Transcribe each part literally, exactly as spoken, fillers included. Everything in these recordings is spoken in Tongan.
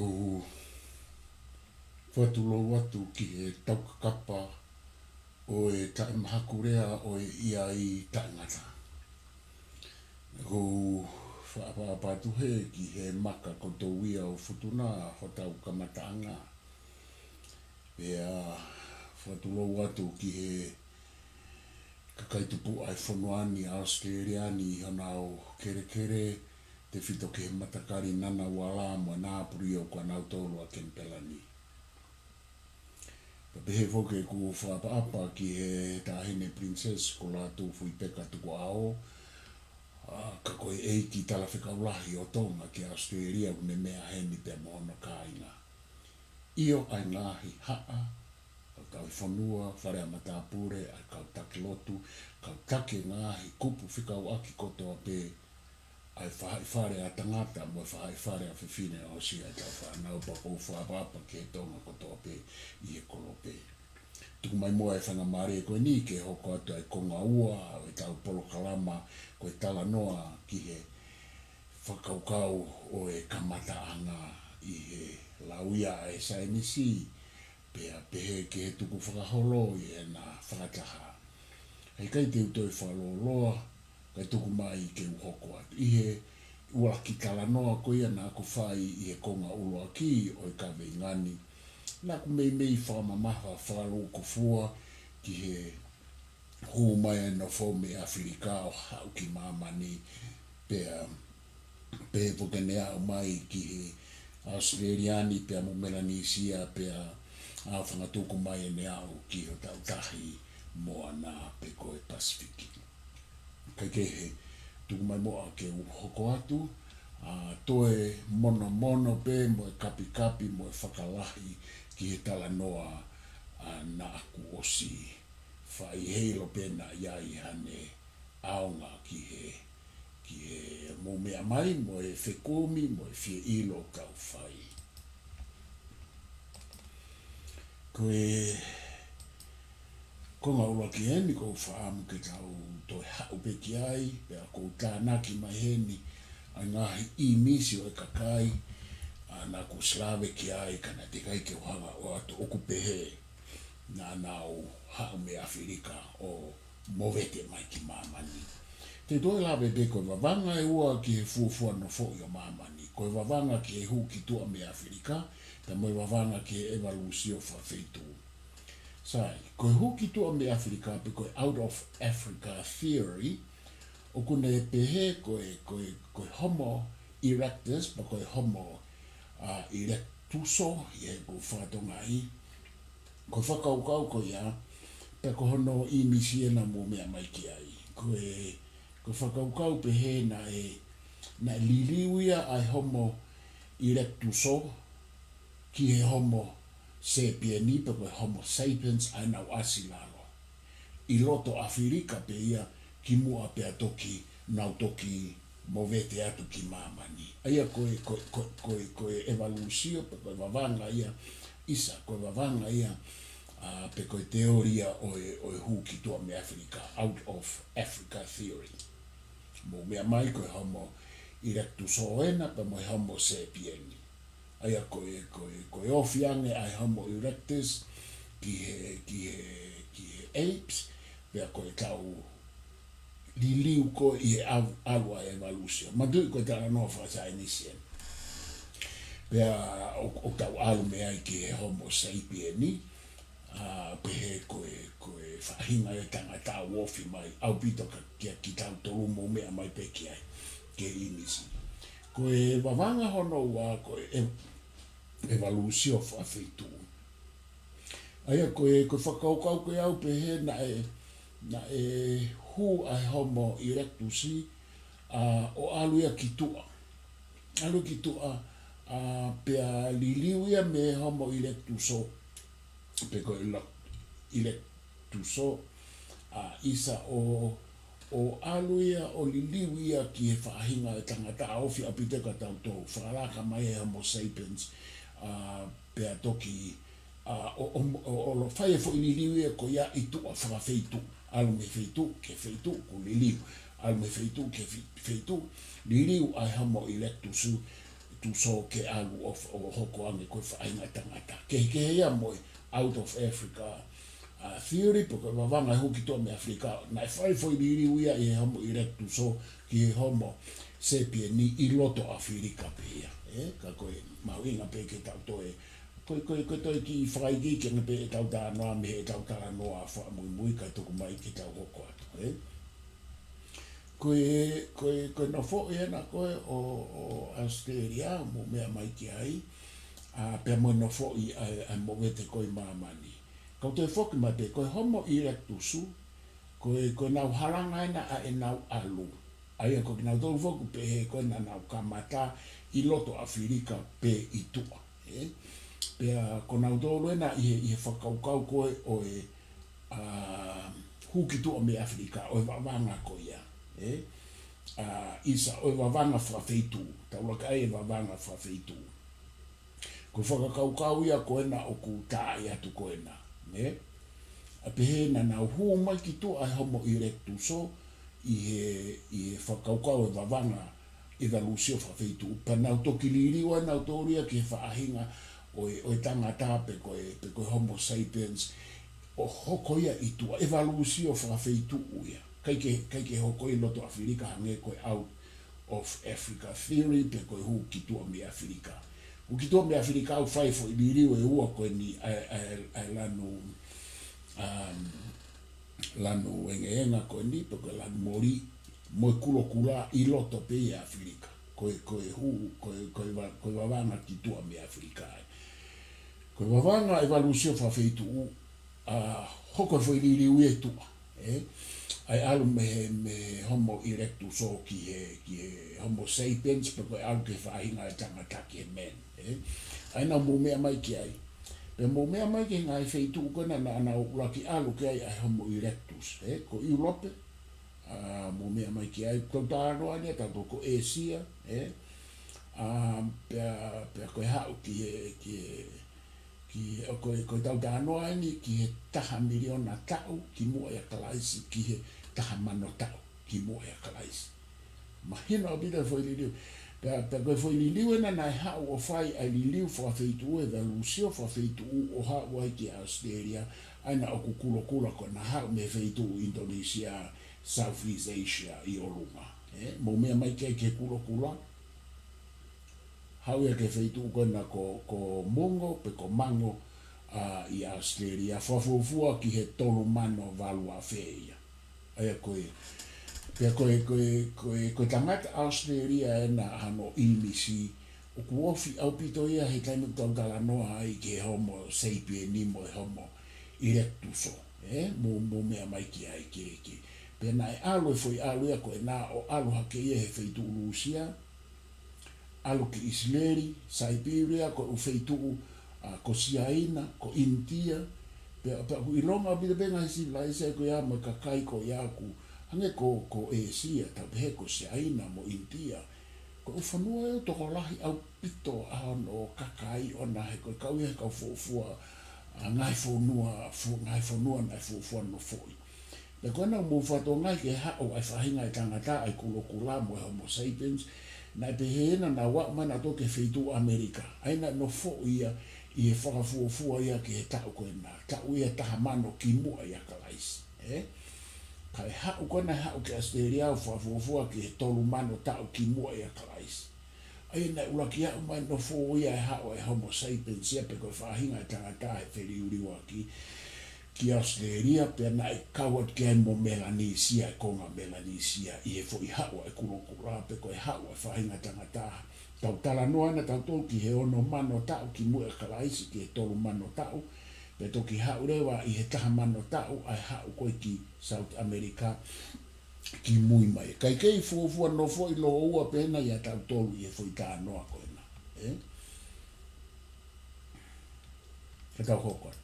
ʻOku ou fakatulou atu ki he taukakapa ʻo e taʻemahakulea ʻo e ʻiai taʻengata. ʻOku ou fakaʻapaʻapa atu heni ki he maka kotoa ia ʻo Futuna, hotau kamataʻanga. Pea fakatulou atu ki he kakai tupuʻa ʻo e fonua ni ʻa ʻAositelēlia ni ʻi honau kelekele, tefito ki he matakali Ngunnawal mo Ngambri ʻoku ʻanautolu ʻa Kenipela ni. Pea pehē foki ʻoku ou fakaʻapaʻapa ki he Taʻahine Princess ko Lātūfuipeka Tukuʻao, ʻa, ka ko e ʻEiki Talafekau Lahi ʻo Tonga ki ʻAositelēlia ʻoku ne meʻa heni pea mo hono kāinga. ʻIo, ʻa e ngaahi haʻa, ʻa e kau fonua, fale ʻa matāpule, ʻa e kau taki lotu, kau taki e ngaahi kupu fekauʻaki kotoa pē, ʻa e faʻahi fale ʻa tangata mo e faʻahi fale ʻa fefine, ʻosi ʻa e tau fānau. Pea ʻoku ou fakaʻapaʻapa ki he Tonga kotoa pē ʻi he kolope. Tuku mai muʻa e faingamālie ko eni ke hoko atu ʻa e konga ua ʻo e tau polokalama, ko e talanoa ki he fakakaukau ʻo e kamataʻanga ʻi he lauia ʻa e saienisi, pea pehē ki he tukufakaholo ʻi heʻena fakataha. ʻE ʻikai te u toe fakalōloa, kae tuku mai ke u hoko atu. ʻI he ʻuluaki talanoa ko ia naʻa ku fai ʻi he konga ʻuluaki ʻo e kaveinga ni, naʻa ku meimei fakamamafa fakalūkufua ki he hū mai ʻa e nofo mei ʻAfilika ʻo haʻu ki māmani, pea pehē foki ʻene aʻu mai ki he ʻAositelēlia ni pea mo Melanisia, pea ʻa fangatuku mai ʻene aʻu ki hotau Tahi Moana pe ko e Pasifiki. Kae kehe, tuku mai muʻa ke u hoko atu, ʻa, toe monomono pē mo e kapikapi mo e fakalahi ki he talanoa, ʻa, naʻa ku ʻosi fai, heiʻilo pē naʻa ʻi ai haʻane ʻaonga ki he, ki he mou meʻa mai mo e fekumi mo e fie ʻilo ʻoku tau fai. Ko e konga ʻuluaki eni ʻoku ou fakaʻamu ke tau toe haʻu pē ki ai, pea ʻoku ou tānaki mai heni ʻa e ngaahi ʻīmisi ʻo e kakai, ʻa, naʻa ku ʻosi lave ki ai, ka naʻe teʻeki ai ke u hanga ʻo ʻoatu, ʻoku pehē naʻa nau haʻu mei ʻAfilika ʻo movete mai ki māmani. Te u toe lave pē ko e vavanga ʻe ua ki he fuofua nofoʻi ʻo māmani. Ko e vavanga ki he hū ki tuʻa mei ʻAfilika, pea mo e vavanga ki he ʻevalūsio fakafeituʻu. Sai, ko e hū ki tuʻa mei ʻAfilika pe ko e out of Africa theory, ʻoku ne pehē ko e, ko e, ko e Homo erectus, pe ko e Homo, ʻa, erectus ʻi heʻeku faka-Tongaʻi, ko e fakakaukau ko ia, pea ko hono ʻīmisi ena mou meʻa mai ki ai. Ko e, ko e fakakaukau pehē naʻe, naʻe liliu ia ʻa e Homo erectus ki he Homo sapieni, pe ko e Homo sapiens ʻa ʻenau ʻasi lalo ʻi loto ʻAfilika pē ia kimuʻa pea toki, nau toki movete atu ki māmani. ʻA ia ko e, ko e, ko e, ko e, ko e ʻevalūsio, pe ko e vavanga ia, ʻisa, ko e vavanga ia, ʻa, pe ko e teolia ʻo e, ʻo e hū ki tuʻa mei ʻAfilika, out of Africa theory. Mou meʻa mai ko e Homo erectus ena, pea mo e Homo sapieni. ʻA ia ko e, ko e, ko e ofi ange ʻa e Homo erectus ki he, ki he, ki he apes, pea ko e tau liliu ko ē ʻi he ʻalu, ʻalu ʻa e ʻevalūsio. Manatuʻi ko e talanoa fakasaienisi ena. Pea ʻo, ʻo tau ʻalu mei ai ki he Homo sapieni, ʻa, pehē ko e, ko e faʻahinga ʻo e tangata ʻoku ofi mai ʻaupito ka, kia kitautolu, mou meʻa mai pē ki ai, ki he ʻīmisi. Ko e vavanga hono ua ko e, ʻe, ʻevalūsio fakafeituʻu. ʻA ia ko e, ko e fakakaukau ko ia ʻoku pehē naʻe, naʻe hū ʻa e Homo erectus, ʻa, ʻo ʻalu ia ki tuʻa. ʻAlu ki tuʻa, ʻa, pea liliu ia mei he Homo erectus, pe ko e lo-, erectus, ʻa, ʻisa ʻo, ʻo ʻalu ia, ʻo liliu ia ki he faʻahinga ʻo e tangata ʻoku ofi ʻaupito kia tautolu, fakalaka mai he Homo sapiens, ʻa, pea toki, ʻa, ʻo, ʻo, ʻo, ʻo lo-, fai e foʻi liliu ia ko ia ʻi tuʻa fakafeituʻu. ʻAlu mei he feituʻu ki he feituʻu, ko e liliu. ʻAlu mei he feituʻu ki he fe-, feituʻu, liliu ʻa e Homo erectus, Electus Sō ke ʻalu ʻo, ʻo hoko ange ko e faʻahinga tangata. Kehekehe ia mo e out of Africa, ʻa, theory, pe ko e vavanga hū ki tuʻa mei ʻAfilika. Naʻe fai foʻi liliu ia ʻi he Homo Erectus Sō ki he Homo Sapien ʻi loto ʻAfilika pē ia. Ē, ka ko e mahuʻinga pē ke tau toe, ko e, ko e, ko e toe kiʻi fakaikiiki ange pē ʻetau talanoa mei heʻetau talanoa fakamuimui kae tuku mai ke tau hoko atu, ē? Ko e, ko e, ko e nofoʻi ena ko ē ʻo, ʻo ʻAositelēlia, mou meʻa mai ki ai, ʻa, pea mo e nofoʻi ʻa e, ʻa e movete ko ē ʻi māmani. Kau toe foki mai pē, ko e Homo Erectus, ko e, ko ʻenau halanga ena ʻa ʻenau ʻalu. ʻA ia ko kinautolu foki pē he ko ē naʻa nau kamata ʻi loto ʻAfilika pē ʻi tuʻa. Ē? Pea ko nautolu ena ʻi he, ʻi he fakakaukau ko ē ʻo e, ʻa, hū ki tuʻa mei ʻAfilika, ʻo e vavanga ko ia. Ē? ʻA, ʻisa ʻo e vavanga fakafeituʻu, tau laka ai e vavanga fakafeituʻu. Ko e fakakaukau ia ko ena ʻoku tā atu ko ena, nē? ʻA pehē naʻa nau hū mai ki tuʻa ʻa e Homo Erectus Sō ʻi he, ʻi he fakakaukau e vavanga ʻevalūsio fakafeituʻu. Pea nau toki liliu ʻa nautolu ia ki he faʻahinga ʻo e, ʻo e tangata pe ko e, pe ko e Homo sapiens ʻo hoko ia ʻi tuʻa, ʻevalūsio fakafeituʻu ia. ʻIkai ke, ʻikai ke hoko ʻi loto ʻAfilika hangē ko e out of Africa theory pe ko e hū ki tuʻa mei ʻAfilika. Hū ki tuʻa mei ʻAfilika ʻoku fai foʻi liliu ʻe ua ko eni ʻa e, ʻa e, ʻa e lanu, um, lanu engeenga ko eni, pe ko e lanu moli, mo e kulokula ʻi loto pē ʻi ʻAfilika. Ko e, ko e hū, ko e, ko e va-, ko e vavanga ki tuʻa mei ʻAfilika ai. Ko e vavanga ʻevalūsio fakafeituʻu, ʻa, hoko e foʻi liliu ia ʻi tuʻa, ē? ʻA e ʻalu mei he, mei he Homo Erectus Sō ki he, ki he Homo sapiens, pe ko e ʻalu ki he faʻahinga ʻo e tangata ki he man, ē? ʻA ia naʻa mou meʻa mai ki ai. Pea mou meʻa mai ki he ngaahi feituʻu ko ena naʻa nau ʻuluaki ʻalu ki ai ʻa e Homo Erectus, ē? Ko ʻIulope, ʻa, mou meʻa mai ki ai, tau talanoa eni ʻa tautolu ko ʻĒsia, ē? ʻA, pea, pea ko e haʻu ki he, ki he, ki he, ʻo ko e, ko ʻetau talanoa eni ki he taha miliona taʻu kimuʻa ʻia Kalaisi, ki he taha mano taʻu kimuʻa ʻia Kalaisi. Mahino ʻaupito e foʻi liliu. Pea, pea ko e foʻi liliu ena naʻe haʻu ʻo fai ʻa e liliu fakafeituʻu, ʻevalūsio fakafeituʻu ʻo haʻu ai ki ʻAositelēlia, ʻa ia naʻa ʻoku kulokula ko ē naʻe haʻu mei he feituʻu ʻInitonisia, Southeast Asia ʻi ʻolunga. Ē, mou meʻa mai ki he, ki he kulokula. Haʻu ia ki he feituʻu ko ena ko, ko Mungo, pe ko Mango, ʻa, ʻi ʻAositelēlia, fakafuofua ki he tolu mano valu afe ia. ʻA ia ko e, pea ko e, ko e, ko e, ko e tangata ʻAositelēlia ena hano ʻīmisi, ʻoku ofi ʻaupito ia he taimi ʻoku tau talanoa ai ki he Homo sapieni mo e Homo Erectus Sō, ē? Mou, mou meʻa mai ki ai ki, ki. Pea naʻe ʻalu e foʻi ʻalu ia ko ena ʻo ʻalu hake ia he feituʻu Lūsia, ʻalu ki ʻIsileli, Saipilia, ko e ʻū feituʻu, ʻa, ko Siaina, ko ʻInitia, pea, pea ʻoku ʻilonga ʻaupito pē ngaahi sivilaise ko ia mo e kakai ko ia ʻoku hangē ko, ko ʻĒsia, tau pehē ko Siaina mo ʻInitia. Ko e ʻū fonua ia ʻoku tokolahi ʻaupito ʻa hono kakai ʻona he ko e kau ia he kau fuofua, ʻa, ngaahi fonua, fu-, ngaahi fonua naʻe fuofua nofoʻi. Pea ko ena mou fakatokangaʻi ke haʻu ʻa e faʻahinga ʻo e tangata ʻa e kulokula mo e Homo sapiens, naʻe pehē ena naʻa nau aʻu mai nautolu ki he feituʻu ʻAmelika. ʻA ia naʻe nofoʻi ia ʻi he fakafuofua ia ki he taʻu ko ena, taʻu ia taha mano kimuʻa ʻia Kalaisi, ē? Kae haʻu ko ena haʻu ki ʻAositelēlia ʻo fakafuofua ki he tolu mano taʻu kimuʻa ʻia Kalaisi. ʻA ia naʻe ʻuluaki aʻu mai nofo ia ʻa e haʻu ʻa e Homo sapiens ia pe ko e faʻahinga ʻo e tangata he feliuliuaki ki ʻAositelēlia, pea naʻe kau atu ki ai mo Melanisia, e konga Melanisia, ʻi he foʻi haʻu ʻa e kulokula, pe ko e haʻu ʻa e faʻahinga ʻo e tangata. Tau talanoa ena tautolu ki he ono mano taʻu kimuʻa ʻia Kalaisi ki he tolu mano taʻu, pea toki haʻu leva ʻi he taha mano taʻu ʻa e haʻu ko ē ki South America, kimui mai. Kae kei fuofua nofoʻi lōua pē ena ʻia tautolu ʻi he foʻi talanoa ko ena. Ē? Ke tau hoko atu.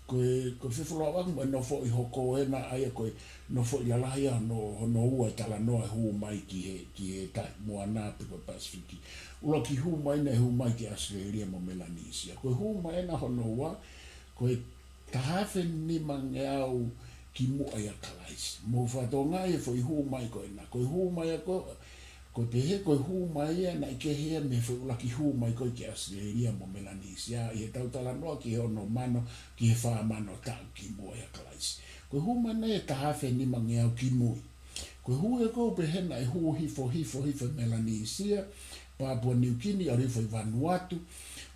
Ko e, ko e fefolauʻaki mo e nofoʻi hoko ena, ʻa ia ko e nofoʻi lalahi ia hono, hono ua e talanoa e hū mai ki he, ki he tahi Moana pe ko e Pasifiki. ʻUluaki hū mai naʻe hū mai ki ʻAositelēlia mo Melanisia. Ko e hū mai ena hono ua, ko e taha afe nimangeau kimuʻa ʻia Kalaisi. Mou fakatokangaʻi e foʻi hū mai ko ena. Ko e hū mai ia ko, Ko e pehē ko e hū mai ia naʻe kehe ia mei he foʻi ʻuluaki hū mai ko ē ki ʻAositelēlia mo Melanisia, ʻi heʻetau talanoa ki he ono mano, ki he fā mano taʻu kimuʻa ʻia Kalaisi. Ko e hū mai ʻe taha afe nimangeau kimui. Ko e hū ia ʻoku pehē naʻe hū hifo, hifo, hifo ʻi Melanisia, Papua Niukini, ʻalu hifo ʻi Vanuatu,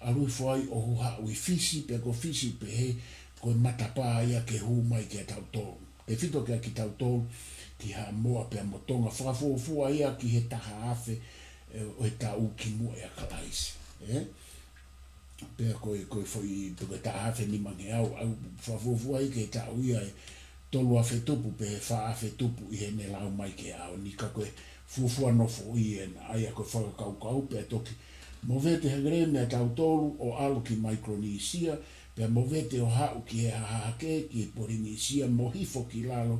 ʻalu hifo ai ʻo haʻu ʻi Fisi, pea ko Fisi pehē ko e matapā ia ke hū mai kia tautolu. Tefito kia kitautolu, ki Haʻamoa pea mo Tonga, fakafuofua ia ki he taha afe, ē, ʻo e taʻu kimuʻa ʻia Kalaisi. Ē? Pea ko e, ko e foʻi, pe ko e taha afe nimangeau, ʻalu fakafuofua ia ki he taʻu ia ʻe tolu afe tupu pe fā afe tupu ʻi heʻene lau mai ki he ʻaho ni, ka ko e fuofua nofo ia ʻena, ʻa ia ko e fakakaukau pea toki movete hake leva meiate kitautolu ʻo ʻalu ki Maikolonisia, pea movete ʻo haʻu ki he hahake, ki Polinisia, mo hifo ki lalo,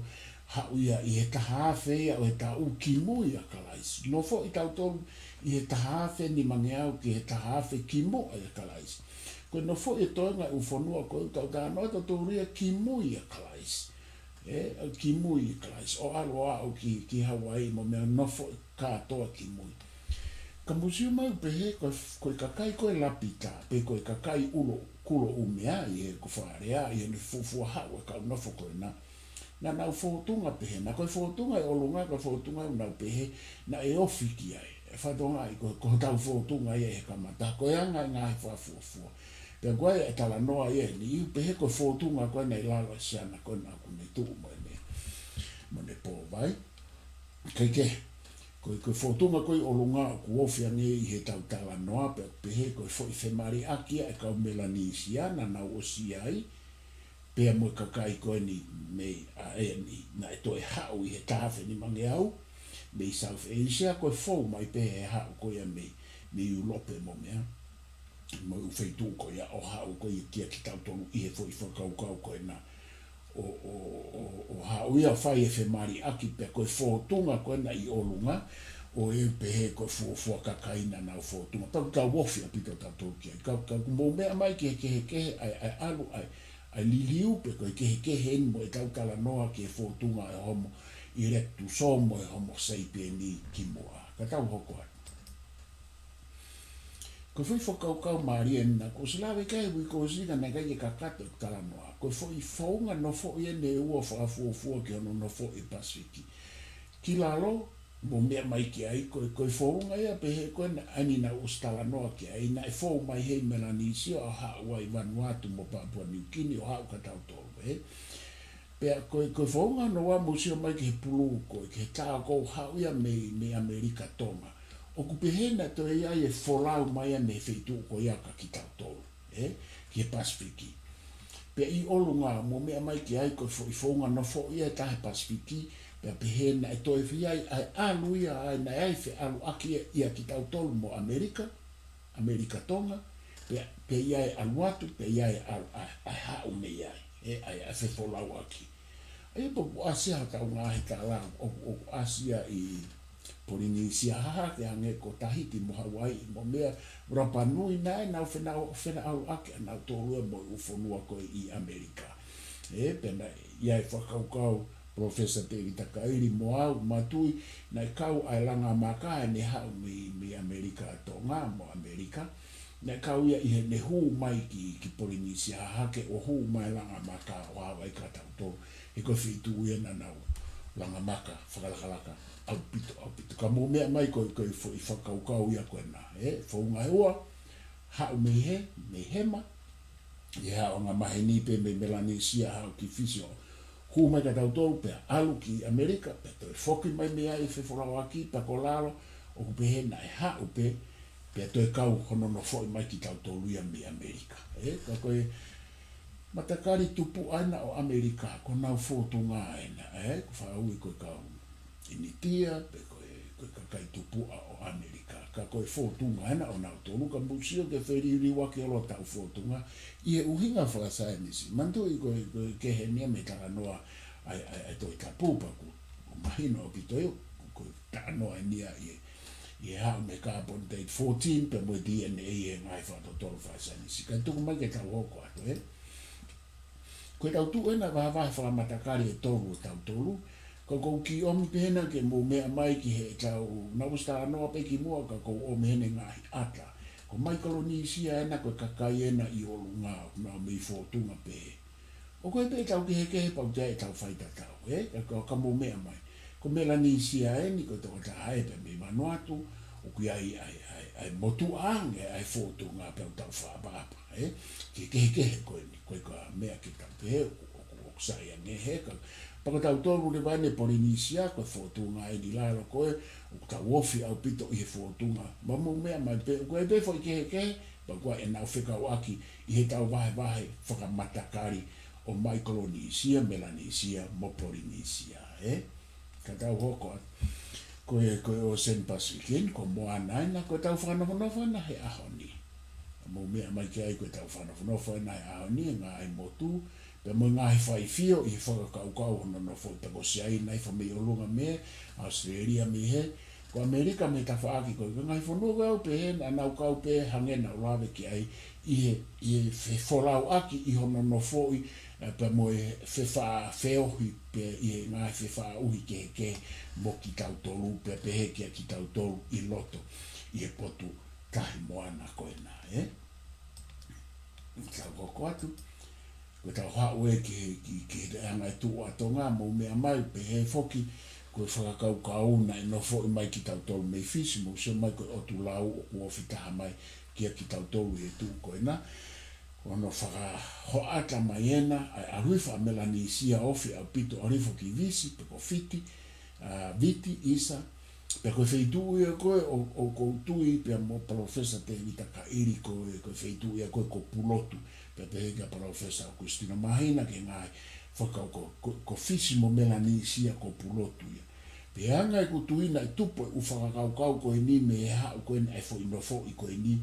haʻu ia ʻi he taha afe ia ʻo e taʻu kimui ʻia Kalaisi. Nofoʻi tautolu ʻi he taha afe nimangeau ki he taha afe kimuʻa ʻia Kalaisi. Ko e nofoʻi e toenga e ʻū fonua ko ē ʻoku tau talanoa tautolu ia kimui ʻia Kalaisi. Ē, kimui ʻia Kalaisi. ʻO ʻalu ʻo aʻu ki, ki Hauaiʻi mo e meʻa, nofoʻi kātoa kimui. Ka mou sio mai ʻoku pehē ko e, ko e kakai ko ē Lapita, pe ko e kakai ʻulo, kulo ʻumea ʻi he ko Fale ʻa, ʻi heʻene fuofua haʻu e kau nofo ko ena. Naʻa nau fōtunga pehē, naʻa ko e fōtunga ʻi ʻolunga, ko e fōtunga ʻoku nau pehē, naʻe ofi ki ai. ʻE fatongia ko, ko hotau fōtunga ia he kamata, ko e anga e ngaahi fakafuofua. Pea ko e talanoa ia ʻeni, ʻoku pehē ko e fōtunga ko ena ʻi lalo ʻa e siana ko ena ʻoku ne tuʻu mo ʻene, mo ʻene pōvai. Kae kehe, ko e, ko e fōtunga ko ē ʻi ʻolunga ʻoku ofi ange ʻi heʻetau talanoa, pea ʻoku pehē ko e foʻi femaliʻaki ʻa e kau Melanisia naʻa nau ʻosi ʻi ai, pea mo e kakai ko eni mei, ʻa eni, naʻe toe haʻu ʻi he taha afe nimangeau, mei South Asia, ko e fou mai pē he haʻu ko ia mei, mei ʻIulope mo e meʻa, mo e ʻū feituʻu ko ia ʻo haʻu ko ia kia kitautolu ʻi he foʻi fakakaukau ko ena ʻo, ʻo, ʻo, ʻo haʻu ia ʻo fai e femaliʻaki pea ko e fōtunga ko ena ʻi ʻolunga, ʻoku pehē ko e fuofua kakai naʻa nau fōtunga. Pea ʻoku tau ofi ʻaupito tautolu ki ai. Ka, ka ʻoku mou meʻa mai ki he kehekehe ʻa e, ʻa e ʻalu, ʻa e, ʻa e liliu pe ko e kehekehe ʻeni mo ʻetau talanoa ki he fōtunga ʻo e Homo erectus mo e Homo sapiens kimuʻa. Ka tau hoko atu. Ko e foʻi fakakaukau mālie ʻena, kuo ʻosi lave ki ai he uike kuo ʻosi ka naʻe ʻikai ke kakato e talanoa. Ko e foʻi founga nofoʻi ʻeni ʻe ua fakafuofua ki hono nofoʻi e Pasifiki. Ki lalo, mou meʻa mai ki ai, ko e, ko e founga ia pehē ko ena ʻeni naʻa ku ʻosi talanoa ki ai, naʻe fou mai hei Melanisia ʻo haʻu ai Vanuatu mo Papua Niukini ʻo haʻu kia tautolu, ē? Pea ko e, ko e founga hono ua mou sio mai ki he pulū ko ē, ki he tā ko ē haʻu ia mei, mei ʻAmelika Tonga. ʻOku pehē naʻe toe ʻi ai e folau mai ia mei he feituʻu ko ia kia kitautolu, ē, ki he Pasifiki. Pea ʻi ʻolunga, mou meʻa mai ki ai ko e foʻi founga nofoʻi ia ʻe taha he Pasifiki, pea pehē naʻe toe ʻi ai ʻa e ʻalu ia, ʻa e naʻe ʻi ai e feʻaluʻaki ia, ʻia kitautolu mo ʻAmelika, ʻAmelika Tonga, pea, pea ʻi ai e ʻalu atu, pea ʻi ai e ʻalu, ʻa e, ʻa e haʻu mei ai, ē, ʻa e, ʻa e fefolauʻaki. ʻA ia pea ʻoku ʻasi ia hotau ngaahi tala, ʻoku, ʻoku ʻasi ia ʻi Polinisia Hahake hangē ko Tahiti mo Hauaiʻi mo e meʻa, Rapa Nui naʻe nau fena-, feʻaluʻaki ʻa nautolu ia mo e ʻū fonua ko ē ʻi ʻAmelika. Ē, pea naʻe ʻi ai e fakakaukau Professor Tēvita Kaili mo au, Matui, naʻe kau ʻa e langa maka ʻene haʻu mei, mei ʻAmelika Tonga mo ʻAmelika. Naʻe kau ia ʻi heʻene hū mai ki, ki Polinisia Hahake ʻo hū mai e langa maka ʻo haʻu ai kia tautolu. He ko e feituʻu ia naʻa nau langa maka, fakalakalaka, ʻaupito, ʻaupito. Ka mou meʻa mai ko e, ko e foʻi fakakaukau ia ko ena, ē? Founga ʻe ua, haʻu mei he, mei hema, ʻi he haʻu angamaheni pē mei Melanisia haʻu ki Fisi ʻo hū mai kia tautolu pea ʻalu ki ʻAmelika, pea toe foki mai mei ai e fefolauʻaki pea ko lalo, ʻoku pehē naʻe haʻu pē, pea toe kau hono nofoʻi mai kitautolu ia mei ʻAmelika. Ē, ka ko e matakali tupuʻa ʻena ʻo ʻAmelika, ko honau fōtunga ʻena, ē, ko e faʻa ui ko e kau ʻInitia, pe ko e, ko e kakai tupuʻa ʻo ʻAmelika. Ka ko e fōtunga ʻena ʻo nautolu, ka mou sio ki he feliliuaki ʻo hotau fōtunga, ʻi he ʻuhinga fakasaienisi. Manatuʻi ko e, ko e kehe ʻeni ia mei he talanoa ʻa e, ʻa e, ʻa e Tohi Tapu pea ʻoku, ʻoku mahino ʻaupito ia, ko e talanoa ʻeni ia ʻi he, ʻi he haʻu mei he carbon date fourteen, pea mo e D N A ʻi he ngaahi fakatotolo fakasaienisi. Kae tuku mai ke tau hoko atu, ē? Ko ʻetau tuʻu ʻena vahevahe fakamatakali ʻe tolu ʻo tautolu, Ka ʻoku ou kiʻi ʻomi pē hena ke mou meʻa mai ki heʻetau, naʻa ku ʻosi talanoa pē kimuʻa ka ʻoku ou ʻomi hena e ngaahi ʻata. Ko Maikolonisia ena ko e kakai ena ʻi ʻolunga ʻoku nau mei fōtunga pē. ʻOku ʻi ai pē ʻetau kehekehe pea ʻoku ʻi ai ʻetau faitatau, ē? Ka, ka, ka mou meʻa mai. Ko Melanisia eni ko e tokotaha ē pea mei Vanuatu, ʻoku ʻi ai ʻa e, ʻa e, ʻa e motuʻa ange, ʻa e fōtunga pea ʻoku tau fakaʻapaʻapa, ē? Ke kehekehe ko eni, ko e ka meʻa ke tau pehē, ʻoku, ʻoku, ʻoku sai ange he ka. Pea ko tautolu leva eni Polinisia, ko e fōtunga eni lalo ko ē, ʻoku tau ofi ʻaupito ʻi he fōtunga. Mou meʻa mai pē, ʻoku ʻi ai pē foʻi kehekehe, pea ʻoku ʻi ai ʻenau fekauʻaki ʻi heʻetau vahevahe fakamatakali ʻo Maikolonisia, Melanisia, mo Polinisia, ē? Ka tau hoko atu. Ko e, ko e Ocean Pacific eni, ko Moana ena, ko ʻetau fakanofonofo ena he ʻaho ni. Mou meʻa mai ki ai ko ʻetau fakanofonofo ena he ʻaho ni, e ngaahi motu, pea mo e ngaahi faifio ʻi he fakakaukau hono nofo, pea ko Siaina ʻi he fā mei ʻolunga mei he, ʻAositelēlia mei he, ko ʻAmelika mei tafaʻaki ko e, ko e ngaahi fonua ko ē ʻoku pehē naʻa nau kau pē hangē naʻa ku lave ki ai ʻi he, ʻi he fefolauʻaki ʻi hono nofoʻi, ē, pea mo e fefaʻa-, feohi pē ʻi he ngaahi fefaʻuhi kehekehe mo kitautolu, pea pehē kia kitautolu ʻi loto ʻi he potu tahi Moana ko ena, ē? Tau hoko atu. Ko ʻetau haʻu ē ki he, ki, ki he anga e tuʻu ʻa Tonga, mou meʻa mai, pehē foki, ko e fakakaukau naʻe nofoʻi mai kitautolu mei Fisi, mou sio mai ko e ʻotu lau ʻoku ofi taha mai kia kitautolu he tuʻu ko ena. Ko hono fakahoʻata mai ena, ʻa e ʻalu hifo ʻa Melanisia ofi ʻaupito ʻalu hifo ki Visi, pe ko Fiti, ʻa, Viti, ʻisa, pea ko e feituʻu ia ko ē ʻo, ʻoku ou tui pea mo Palōfesa Tēvita Kaʻili ko e, ko e feituʻu ia ko ē ko Pulotu, pea pehē kia Palōfesa ʻOkusitino Māhina ki he ngaahi fakakaukau ko, ko Fisi mo Melanisia ko Pulotu ia. Pea ʻi he anga ʻeku tui naʻe tupu e ʻū fakakaukau ko eni mei he haʻu ko eni ʻa e foʻi nofoʻi ko eni,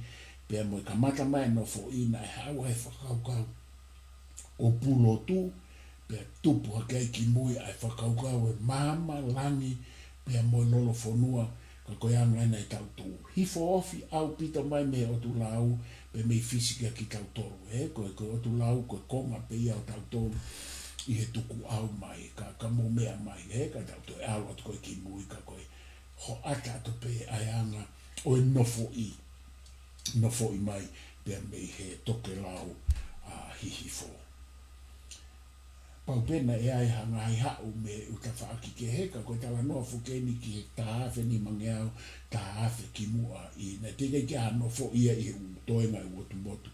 pea mo e kamata mai e nofoʻi naʻe haʻu ʻa e fakakaukau ʻo Pulotu, pea tupu hake ai ki mui ʻa e fakakaukau e maama, langi, pea mo e lolofonua, ka ko e anga ena ʻetau tuʻu. Hifo ofi ʻaupito mai mei he ʻotu lau, pea mei Fisi kia kitautolu, ē, ko e, ko e ʻotu lau, ko e konga pē ia ʻo tautolu ʻi he tukuʻau mai, ka, ka mou meʻa mai, ē, ka tau toe ʻalu atu ko ē ki mui, ka ko e hoʻata atu pē ʻa e anga ʻo e nofoʻi, nofoʻi mai pea mei he tokelau, ʻa, Hihifo. Pau pē naʻe ʻi ai ha ngaahi haʻu mei he ʻū tafaʻaki kehe, ka ko e talanoa foki eni ki he taha afe nimangeau, taha afe kimuʻa ʻi, naʻe teʻeki ai ke ʻi ai ha nofoʻi ia ʻi he ʻū toenga ʻo e ʻotu motu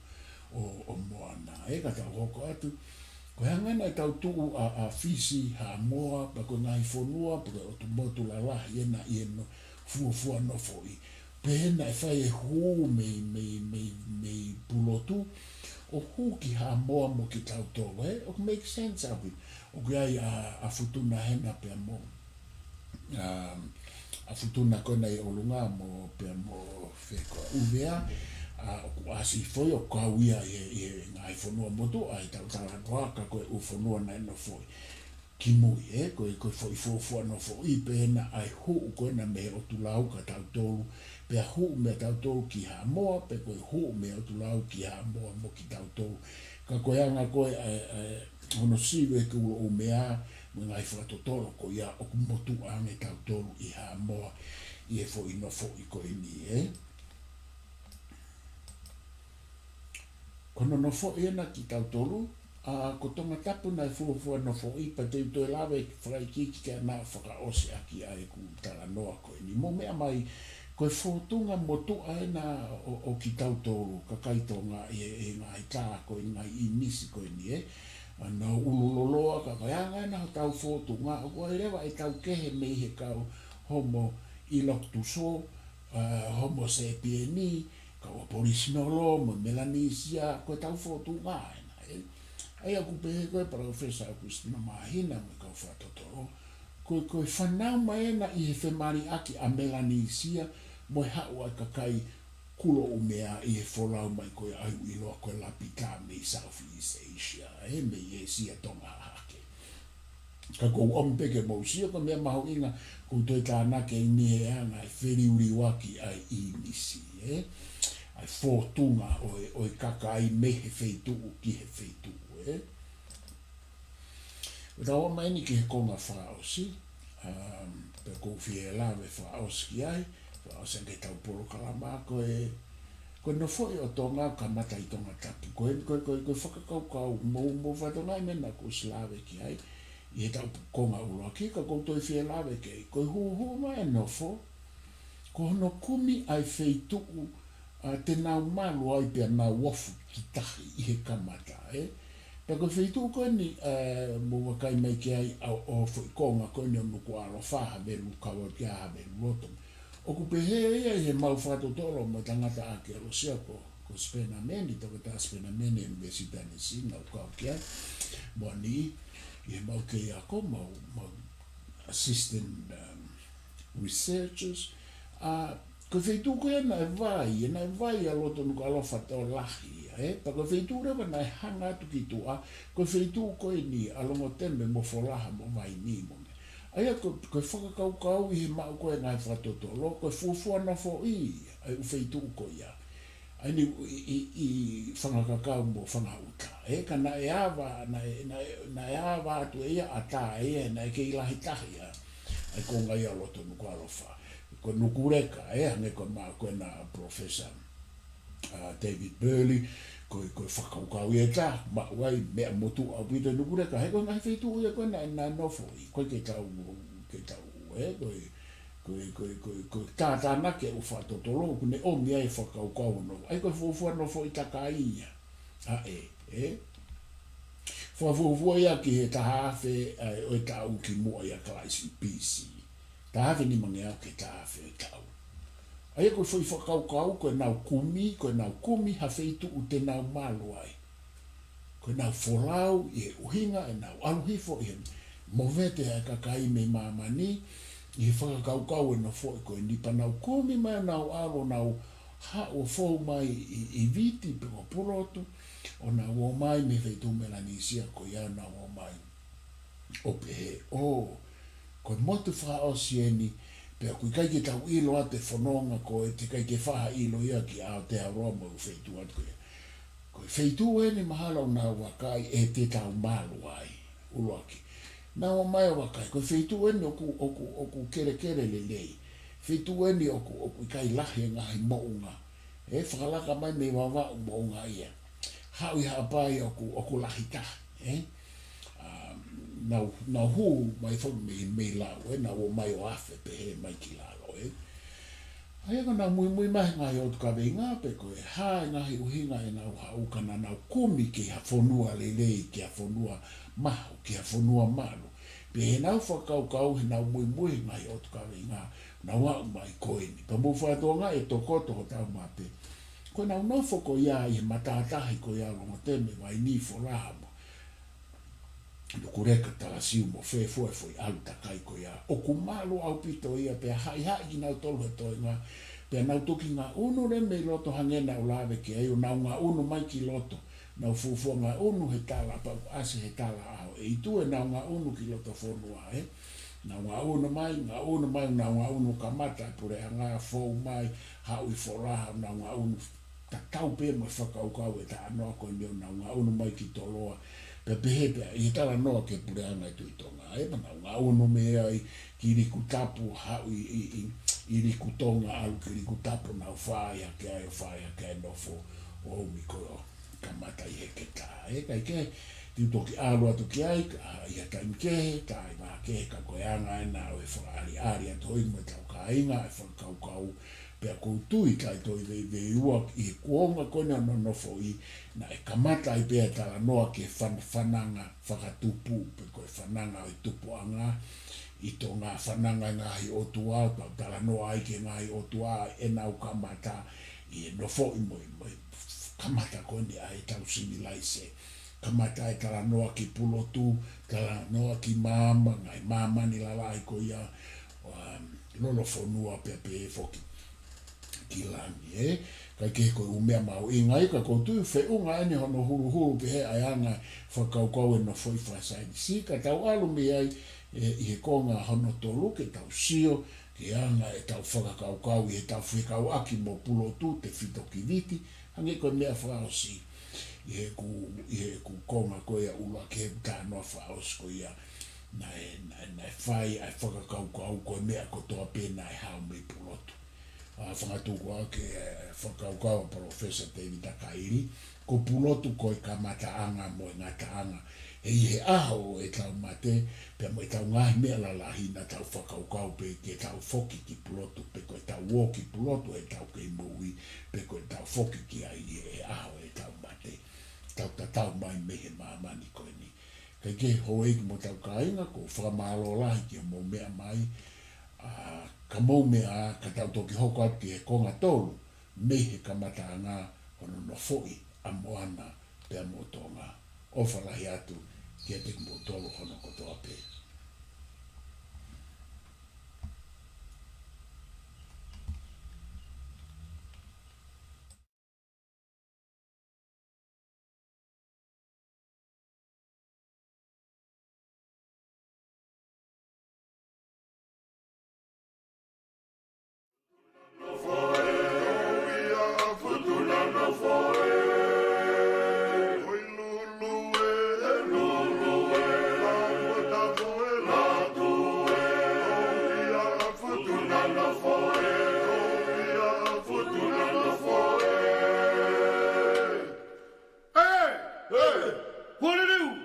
ʻo, ʻo Moana. Ē, ka tau hoko atu, ko e anga ena ʻetau tuʻu ʻa, ʻa Fisi, Haʻamoa, pea ko e ngaahi fonua, pea ko e ʻotu motu lalahi ena ʻi he no-, fuofua nofoʻi. Pea naʻe fai e hū mei, mei, mei, mei Pulotu, ʻo hū ki Haʻamoa mo kitautolu, ē? ʻOku make sense ʻaupito. ʻOku ʻi ai ʻa, ʻa Futuna hena pea mo, um, ʻa Futuna ko ena ʻi ʻolunga mo, pea mo fē ko ē ʻUvea, ʻa, ʻoku ʻasi foʻi ʻo kau ia ʻi he, ʻi he ngaahi fonua motuʻa ʻi heʻetau talanoa ka ko e ʻū fonua naʻe nofoʻi ki mui, ē, ko e, ko e foʻi fuofua nofoʻi pē ena ʻa e hū ko ena mei he ʻotu lau kia tautolu, pea hū mei tautolu ki Haʻamoa, pe ko e hū mei he ʻotu lau ki Haʻamoa mo kitautolu. Ka ko e anga ko ē ʻa e, ʻa e, hono sivi ʻe Kulo ʻUmea, mo e ngaahi fakatotolo ko ia ʻoku motuʻa ange tautolu ʻi Haʻamoa, ʻi he foʻi nofoʻi ko eni, ē. Ko hono nofoʻi ena kitautolu, ʻa, ko Tongatapu naʻe fuofua nofoʻi, pea te u toe lave fakaikiiki ke na fakaʻosi ʻaki ʻa ʻeku talanoa ko eni. Mou meʻa mai, ko e fōtunga motuʻa ena ʻo, ʻo kitautolu, kakai Tonga ʻi he, he ngaahi tā ko eni, ngaahi ʻīmisi ko eni, ē. ʻA, nau ʻulu loloa, ka ko e anga ena hotau fōtunga, ʻoku ʻi ai leva ʻetau kehe mei he kau Homo erectus, ʻa, Homo sapiens, kau ʻAporisinolo, mo Melanisia, ko ʻetau fōtunga ena, ē. ʻA ia ʻoku pehē ko ē Palōfesa ʻOkusitino Māhina mo e kau fakatotolo, ko, ko e fanau mai ena ʻi he femaliʻaki ʻa Melanisia, mo e haʻu ʻa e kakai Kulo ʻUmea ʻi he folau mai ko ē ʻa ia ʻoku ʻiloa ko e Lapita mei Southeast Asia, ē, mei ʻĒsia Tonga Hahake. Ka ʻoku ou ʻomi pē ke mou sio ko e meʻa mahuʻinga, ʻoku ou toe tānaki eni he anga e feliuliuaki ʻa e ʻīmisi, ē? ʻA e fōtunga ʻo e, ʻo e kakai mei he feituʻu ki he feituʻu, ē? ʻOku tau ō mai eni ki he konga fakaʻosi, Um, pea ʻoku ou fie lave fakaʻosi ki ai, fakaʻosi ange ʻetau polokalama ko e, ko e nofoʻi ʻo Tonga kamata ʻi Tongatapu. Ko e, ko e, ko e, ko e fakakaukau, mou, mou fakatokangaʻi e meʻa naʻá ku ʻosi lave ki ai ʻi heʻetau konga ʻuluaki, ka ʻoku ou toe fie lave ki ai. Ko e hūhū mai e nofo, ko hono kumi ʻa e feituʻu, ʻa, te nau malu ai pea nau ofi ki tahi ʻi he kamata, ē? Pea ko e feituʻu ko eni, ē, mou vakai mai ki ai ʻa, ʻo e foʻi konga ko eni ʻo Nukuʻalofa, Havelu, kau ki ai Havelu Loto. ʻOku pehē ia ʻi heʻemau fakatotolo mo e tangata ʻākeolosia ko, ko Spenameni, Toketā Spenameni, ʻUnivēsiti Tennessee, naʻá ku kau ki ai. Mo eni, ʻi heʻemau kei ako, mau, mau assistant, um, researchers. ʻA, ko e feituʻu ko ia naʻe vai, naʻe vai ʻa loto Nukuʻalofa tokolahi ia, ē? Pea ko e feituʻu leva naʻe hanga atu ki tuʻa, ko e feituʻu ko eni ʻa Longoteme mo Folaha mo Vainī mo meʻa. ʻA ia ko, ko e fakakaukau ʻi heʻemau ko e ngaahi fakatotolo, ko e fuofua nofoʻi ʻa e ʻū feituʻu ko ia. ʻA eni ʻi, ʻi, ʻi Fangakakau mo Fangaʻuta. Ē, ka naʻe ava, naʻe, naʻe, naʻe ava atu ʻe ia ʻatā ʻe ia, naʻe kei lahi tahi ʻa, ʻa e konga ia ʻo loto Nukuʻalofa. Ko Nukuleka, ē, hangē ko e meʻa ko ena Professor, ʻa, David Burley, ko e, ko e fakakaukau ia ʻe taha, maʻu ai meʻa motuʻa ʻaupito Nukuleka, he ko e ngaahi feituʻu ia ko ena naʻe nofoʻi, ʻikai ke tau, ke tau, ē, ko e, ko e, ko e, ko e, ko e tātānaki ʻa e ʻū fakatotolo, ʻoku ne ʻomi ai e fakakaukau hono, ʻa ia ko e fuofua nofoʻi takai ia. ʻA ē, ē? Fakafuofua ia ki he taha afe, ʻa ē, ʻo e taʻu kimuʻa ʻia Kalaisi, B C. Taha afe nimangeau ki he taha afe ʻo e taʻu. ʻA ia ko e foʻi fakakaukau, ko ʻenau kumi, ko ʻenau kumi ha feituʻu te nau malu ai. Ko ʻenau folau ʻi he ʻuhinga ʻenau ʻalu hifo ʻi he movete ʻa e kakai mei māmani, ʻi he fakakaukau ʻo e nofoʻi ko eni pea nau kumi mai ʻo nau ʻalu ʻo nau haʻu ʻo fou mai ʻi, ʻi Viti pe ko Pulotu, ʻo nau ō mai mei he feituʻu Melanisia ko ia ʻo nau ō mai ʻo pehē, ʻō, ko e motu fakaʻosi eni, pea ʻoku ʻikai ke tau ʻilo ʻa e fononga ko ē, teʻeki ai ke faʻa ʻilo ia ki Aotearoa mo e ʻū feituʻu atu ko ia. Ko e feituʻu eni mahalo ʻoku nau vakai ʻe te tau malu ai, ʻuluaki. Nau ō mai ʻo vakai, ko e feituʻu eni ʻoku, ʻoku, ʻoku kelekele lelei. Feituʻu eni ʻoku, ʻoku ʻikai lahi e ngaahi moʻunga. Ē, fakalaka mai mei Vavaʻu moʻunga ia. Haʻu ʻi Haʻapai ʻoku, ʻoku lahi tahi, ē? ʻA, nau, nau hū mai foki mei, mei Lau, ē? Nau ō mai ʻo afe pehē mai ki lalo, ē? ʻA ia ko ʻenau muimui mai he ngaahi ʻotu kaveinga pe ko e hā e ngaahi ʻuhinga ʻenau haʻu ka naʻa nau kumi ki ha fonua lelei, ki ha fonua mahu, ki ha fonua malu. Pea ʻi heʻenau fakakaukau, heʻenau muimui he ngaahi ʻotu kaveinga, nau aʻu mai ko eni. Pea mou fakatokangaʻi e tokoto hotau mape. Ko ʻenau nofo ko ia ʻi he matātahi ko ia ʻo Longoteme, Vainī, Folaha mo Nukuleka, Talasiu mo fē fua e foʻi ʻalu takai ko ia. ʻOku malu ʻaupito ia pea haʻihaʻi kinautolu he toenga. Pea nau toki ngaʻunu leva mei loto hangē naʻá ku lave ki ai ʻo nau ngaʻunu mai ki loto. Nau fuofua ngaʻunu he tala pea ʻoku ʻasi he tala ʻaho ʻe ʻi tuʻa ʻenau ngaʻunu ki loto fonua, ē. Nau ngaʻunu mai, ngaʻunu mai, nau ngaʻunu kamata e puleʻanga fou mai, haʻu ʻi Folaha, nau ngaʻunu tatau pē mo e fakakaukau ʻe talanoa ko eni ʻo nau ngaʻunu mai ki Toloa. Pea pehē pē ʻi he talanoa ki he puleʻanga ʻi Tuʻi Tonga, ē, pea nau ngaʻunu mei ai ki Likutapu, haʻu ʻi, ʻi, ʻi, ʻi Likutonga, ʻalu ki Likutapu, nau fai hake ai, ʻo fai hake ai e nofo ʻo ʻomi ko e kamata ʻi he keta. Ē, kae kehe, te u toki ʻalu atu ki ai, ka ʻi ha taimi kehe, taimi kehe, ka ko e anga ena ʻo e fakaʻaliʻali atu hoʻi mo ʻetau kāinga, e fakakaukau, pea ʻoku ou tui kae toe veiveiua ʻi he kuonga ko ena ʻo hono nofoʻi, naʻe kamata ai pē e talanoa ki he fan-, fananga fakatupu, pe ko e fananga ʻo e tupuʻanga, ʻi Tonga, fananga e ngaahi ʻotua, pea talanoa ai ki he ngaahi ʻotua, ʻenau kamata, ʻi he nofoʻi mo e, mo e kamata ko eni ʻa ʻetau sivilaise. Kamata e talanoa ki Pulotu, talanoa ki Maama, ngaahi māmani lalahi ko ia, um, Lolofonua pea pehē foki ki langi, ē. Kae kehe ko e ʻū meʻa mahuʻinga ia, ka ʻoku ou tui feʻunga eni hono huluhulu pehē ʻa e anga e fakakaukau e nofoʻi fakasaienisi, ka tau ʻalu mei ai, ē, ʻi he konga hono tolu ke tau sio ki he anga ʻetau fakakaukau ʻi heʻetau fekauʻaki mo Pulotu, tefito ki Viti, hangē ko e meʻa fakaʻosi ʻi heʻeku, ʻi heʻeku konga ko ia ʻuluaki he talanoa fakaʻosi ko ia naʻe, naʻe, naʻe fai ʻa e fakakaukau ko e meʻa kotoa pē naʻe haʻu mei Pulotu. ʻA, fakatūkuaʻa ke, ʻa e fakakaukau ʻa Professor Tēvita Kaili, ko Pulotu ko e kamataʻanga mo e ngataʻanga. He ʻi he ʻaho ʻo ʻetau mate, pea mo ʻetau ngaahi meʻa lalahi naʻa tau fakakaukau pē ke tau foki ki Pulotu, pe ko ʻetau ō ki Pulotu heʻetau kei moʻui, pe ko ʻetau foki ki ai ʻi he ʻaho ʻo ʻetau mate. Tau tatau mai mei he māmani ko eni. Kae kehe houʻeiki mo hotau kāinga, ʻoku ou fakamālō lahi ki hoʻomou meʻa mai, ʻa, ka mou meʻa, ka tau toki hoko atu ki he konga tolu, mei he kamataʻanga hono nofoʻi ʻa Moana pea mo Tonga. ʻOfa lahi atu kiate kimoutolu hono kotoa pē. Hey! Hey! Poliliu!